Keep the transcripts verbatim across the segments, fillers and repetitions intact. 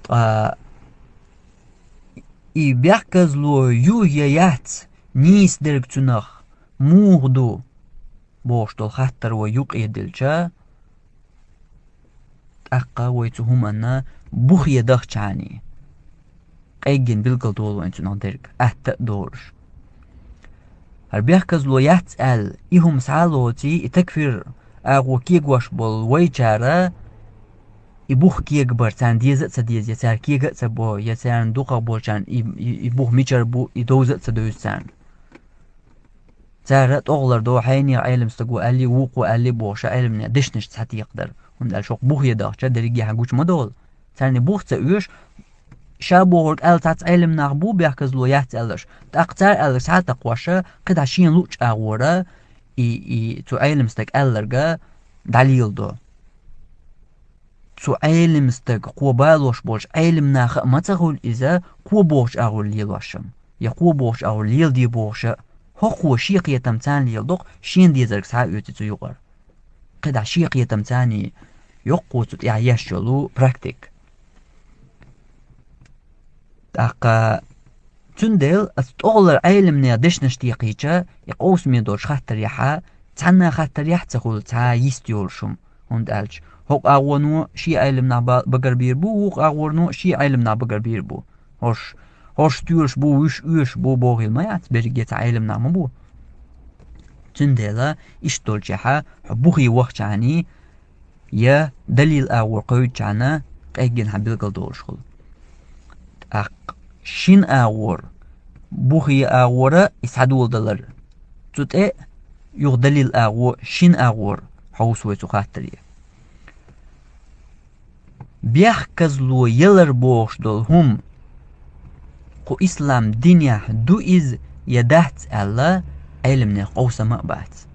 Ткъа и бехказло ю я яц, нийса дерг цунах муха ду бохуш долу хаттар вай юкъе дилча, тӀаккха вай цу хӀуманна бухе дахчани, къеггина билгал долу вайн цунах дерг, атта а долуш. ХӀара бехказло яц аьлла, и хӀума схьа а лоций, и такфир агӀо кегош болу вайчара, и бух кегабар царна деза а ца деза, я цара кега а ца бо, я царна дукхах болчарна и, и, и бух мичара бу, и довза а ца девза царна. Цара тӀогӀлар до, хьенехан Ӏелам стаг ву аьлли, вукхо аьлли бохуш, Ӏелам нехан дешнаш цхьа текхадар. ХӀунда аьлча хӀокху бухе дахча дерриге а гучу ма долу. Царна и бух ца оьшу, ша бохург аьлла цхьацца Ӏелам нах бу, бехказло яц аьллаш. ТӀаккха цара аьлларг схьа а такхош, кхидӀа шена луъучу агӀора и, и цу Ӏелам стаг аьлларга дӀалеладо. Цу Ӏелам стаг кхо балош болчу Ӏелам наха а ма ца хуьлу иза, кхо бохучу агӀор лелош-м, я кхо бохучу агӀор леладе бохуш а, хӀокхо шен кхетам царна леладо-кх, шена дезарг схьа а оьций цу юкъара. КхидӀа шен кхетам царний йоккхо цу тӀехь еш йолу практика. ТӀаккха цундела аса тӀогӀлар Ӏелам нехан дешнаш текхийча, и къовсаме долчу хаттарехьа, цхьанна хаттарехь а ца хуьлу цхьа йист йолуш хӀума, хӀунда аьлча хӀокху агӀоно шен Ӏелам нах ба-, багарбийр бу, вукху агӀоно шен Ӏелам нах багарбийр бу. ХӀорш, хӀорш стоьлуш бу, вуьш оьшуш бу бохийла ма яц, берриге цхьа Ӏелам нах ма бу. Цундела иштта долчехьа, хьо бухе вахчахьаний, я далил агӀор кхевдачхьана къеггина хьан билгал долуш хуьлу. ТӀаккха шина агӀор, бухе агӀора и схьадоладалар, цу тӀе а юха далил агӀо шина агӀор хьовса вай цу хаттаре. Бехказло ялар бохуш долу хӀума кху ислам динехь ду иза я дац аьлла, Ӏелам нехан къовсам а бац.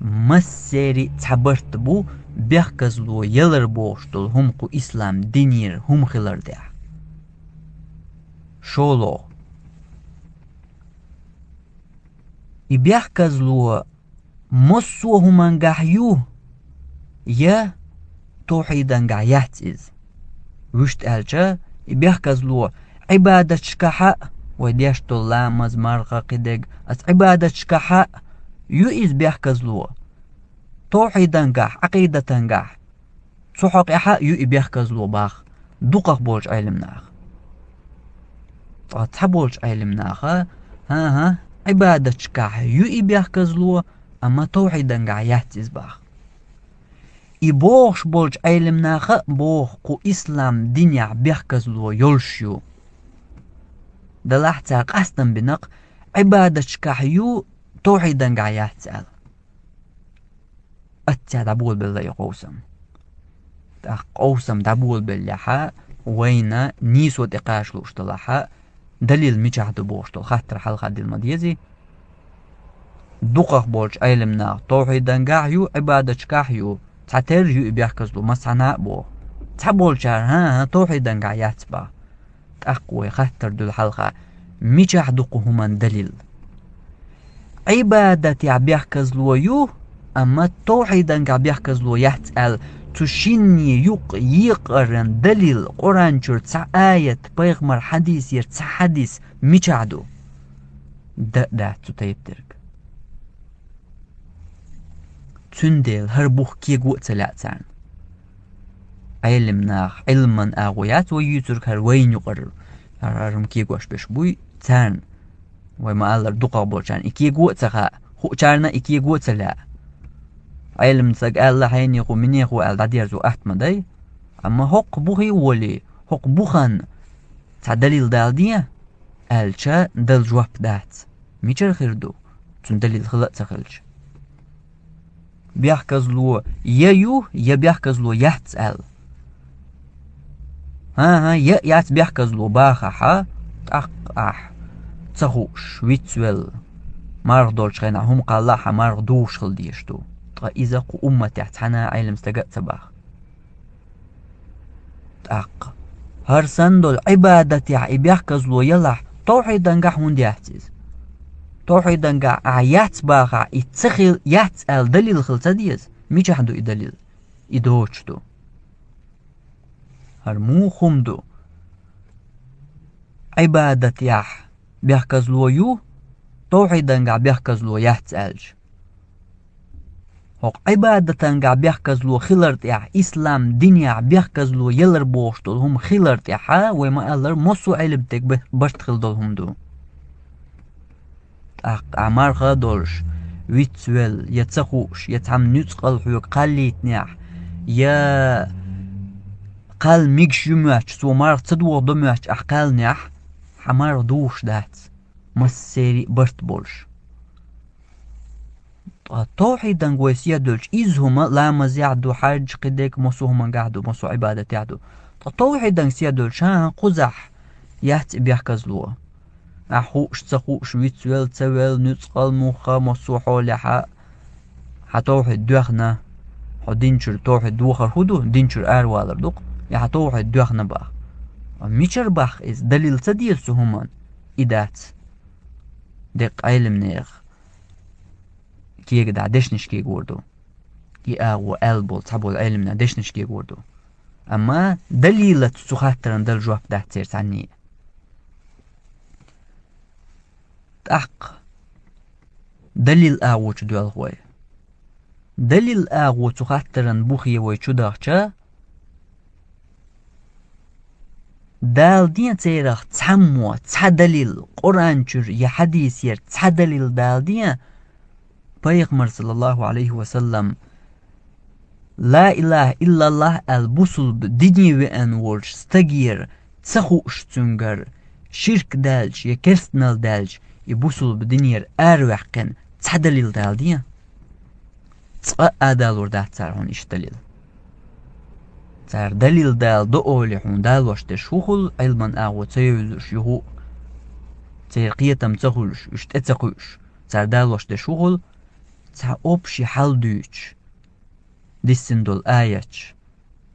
Массеран а цхьа барт бу бехказло ялар бохуш долу хӀума кху ислам динера хӀума хилар тӀехь. ШолгӀа. И бехказло массо а хӀумангахь ю, я товхьидангахь яц иза. Вуьшта аьлча, и бехказло Ӏибадаташкахьа а, вай деш долу ламаз, марха, кхидерг, аса Ӏибадаташкахьа а ю иза бехказло. Товхьидангахь, Ӏакъидатангахь, цу хьокъехьа а ю и бехказло бах дукхах болчу Ӏелам наха. Ткъа цхьаболчу Ӏелам наха, хӀан-хӀа, Ӏибадаташкахь ю и бехказло, амма товхьидангахь яц иза бах. И бохуш болчу Ӏелам наха а боху кху ислам динехь бехказло йолуш ю. Делахь цара къастам бина-кх, Ӏибадаташкахь ю, товхьидангахь яц аьлла. Аццехь дӀаболабелла и къовсам. ТӀаккха къовсам дӀаболабеллехьа, вайна нийсо тӀекхача лууш делахьа, далил мичахь ду бохуш долу хаттар хьалха дилла ма дезий. Дукхах болчу Ӏелам наха товхьидангахь ю, Ӏибадаташкахь ю, цхьатерра ю и бехказло, массанхьа а боху. Цхьаболчара, хӀан-хӀа, товхьидангахь яц бах. ТӀаккха вай хаттар дуьллу хьалха, мичахь ду кху хӀуман далил? Ӏибадатехь бехказло ю, амма товхьидангахь бехказло яц аьлла, цу шинне юкъ екъаран далил, Къуръан чуьра цхьа аят, пайхамар хьадисера цхьа хьадис мичахь ду? Дан а дац цу тайпа дерг. Цундела хӀара бух кего а ца лаьа царна. Ӏелам наха, Ӏилман агӀо яц вай юьйцург, хӀара вайна юкъара, хӀара, хӀара-м кегош берш буй царна. Вай ма-аллара, дукхах болчарна и кего а ца хаьа, хуучарна и кего а ца лаьа. Ӏелам стаг аьлла, хьенехо, минехо аьлла дӀадерзо атта ма дай. Амма хӀокху бухе а волий, хӀокху буханна цхьа далил дала де, аьлча, дала жоп дац. Мичара хир ду, цуьнан далил хила а ца хилча? Бехказло я ю, я бехказло яц аьлла. ХӀан-хӀа, я а яц бехказло бахахьа, тӀаккха ахь ца хууш, вицвелла, марха долчу хенахь хӀума кхалла а хьан марха духуш хила дезаш ду. Ткъа иза кху умматехь цхьана а Ӏелам стага а ца баха. ТӀаккха хӀара санна долу Ӏибадатехь и бехказло ялахь, товхьидангахь хӀунда яц иза? Товхьидангахь ахь яц бахахь, и ца хила яц аьлла далил хила ца деза? Мичахь ду и далил? И доцуш ду. ХӀара муха хӀума ду? Ӏибадатехь бехказло ю, тавхьидангахь бехказло яц аьлча. ХӀокху Ӏибадатангахь бехказло хилар тӀехь, ислам динехь бехказло ялар бохуш долу хӀума хилар тӀехьа, вай ма-аллара, массо а Ӏилманиг бе-, барт хила долу хӀума ду. ТӀаккха ахь марха а долуш, вицвелла, я ца хууш, я цхьамма нуьцкъала хьоьга кхаллийтинехь, я кхалла мегаш ю моьттуш, цо марха ца дохадо моьттуш ахь кхаьллинехь, хьан марха духуш дац, массеран а барт болуш. Ткъа тавхьиданга вай сий долчу иза хӀума ламазехь ду, хьаьжча кхидерг массо а хӀумангахь ду, массо а Ӏибадатехь ду. Ткъа тавхьиданга сий долчу, хӀан, кхузахь яц и бехказло. Ахь хууш, ца хууш, вицвелла, ца велла, нуьцкъала, муха, массо а хьолехьа, хьан тавхьид доьхна, хьо динчуьра тавхьид дохар хӀун ду, динчуьра аравалар ду-кх, я хьан тавхьид доьхна боху. Мичара боху иза, далил ца деза цу хӀуманна? И дац. Деккъа Ӏилманех кега дӀа дешнаш кегор ду. И агӀо аьлла болу цхьаболу Ӏилманех дешнаш кегор ду. Амма далилаца цу хаттарна дала жоп дац церан цхьанне а. ТӀаккха далил агӀо чу доьлху вай. Далил агӀо цу хаттарна бухе вай чу дахча, Дала ден церах цхьаммо цхьа далил, Къуръан чуьра я хьадисера цхьа далил Дала ден, Пайхамар, саллаллаху Ӏалайхи ва саллам, «Ла илаха иллаллах» аьлла, бусулба дине веана волчу стагера ца хууш цуьнгара, ширк даьлча я керстанал даьлча, и бусулба динера араваьккхина цхьа далил Дала ден? Цкъа а далур дац цара хьуна иштта далил. Цара далил дала до олий хьуна далош дерш хӀун хуьлу, Ӏилман агӀо ца евзаш юха а, церан кхетам ца хуьлуш, уьш тӀе ца кхуьуш, цара далош дерш хӀун хуьлу, цхьа общий хьал дуьйцуш, диссина долу аяташ,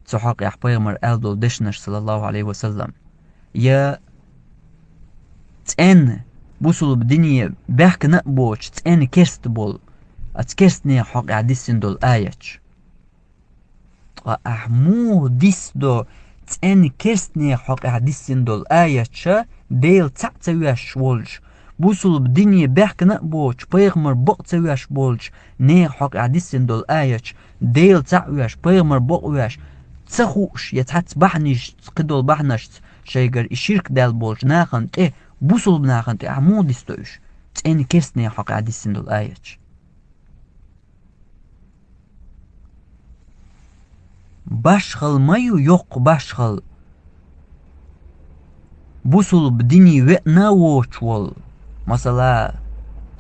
цу хьокъехь пайхамар аьлла долу дешнаш, саллаллаху Ӏалайхи ва саллам, я цӀенна бусулба дине баьхкина а боцуш, цӀенна керста болу, оцу керстанех хьокъехь диссина долу аяташ. Ткъа ахь муха диссадо цӀенна керстанех хьокъехь диссина долу аяташ, Дела цхьаъ ца веш волчу, бусулба дине баьхкина а боцуш, пайхамар бакъ ца веш болчу нехан хьокъехь диссина долу аяташ, Дела цхьаъ веш, пайхамар бакъ веш, ца хууш я цхьацца бахьанашца, кхидолу бахьанашца шайгара и ширк даьлла болчу нахана тӀе, бусулба нахана тӀе ахь муха диссадо уьш, цӀенна керстанех хьокъехь диссина долу аяташ? Башхалла ма ю, йоккха башхалла. Бусулба дине веана а воцуш волу, масала,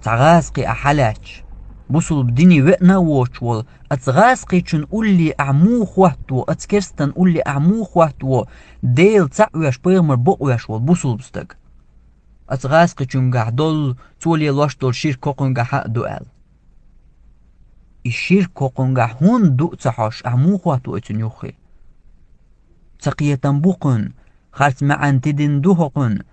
цхьа гӀазкхи ахь хьалаьцча, бусулба дине веана а воцуш волу, оцу гӀазкхичун улле ахь муха хӀоттаво, оцу керстан улле ахь муха хӀоттаво, Дела цхьаъ веш, пайхамар бакъ веш волу бусулба стаг? Оцу гӀазкхичунгахь долу, цо лелош долу ширк хӀокхунгахьа а ду аьлла. И ширк хӀокхунгахь хӀунда ду а ца хьожуш, ахь муха хӀоттаво оцунна юххе? Ца кхетам бу кхуьнан, харц маьӀна тидина ду хӀокхуьнан,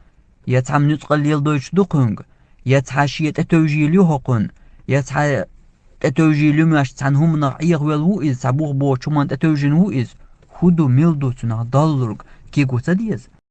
я цхьамма нуьцкъала леладойтуш ду кхуьнга, я цхьа шен тӀетевжийла ю хӀокхуьнан, я цхьа тӀетевжийла ю моьттуш цхьана хӀуманах Ӏехавелла ву иза, цхьа бух боцучу хӀуманна тӀетевжина ву иза. ХӀун ду, мила ду цунах даллург, кего ца деза?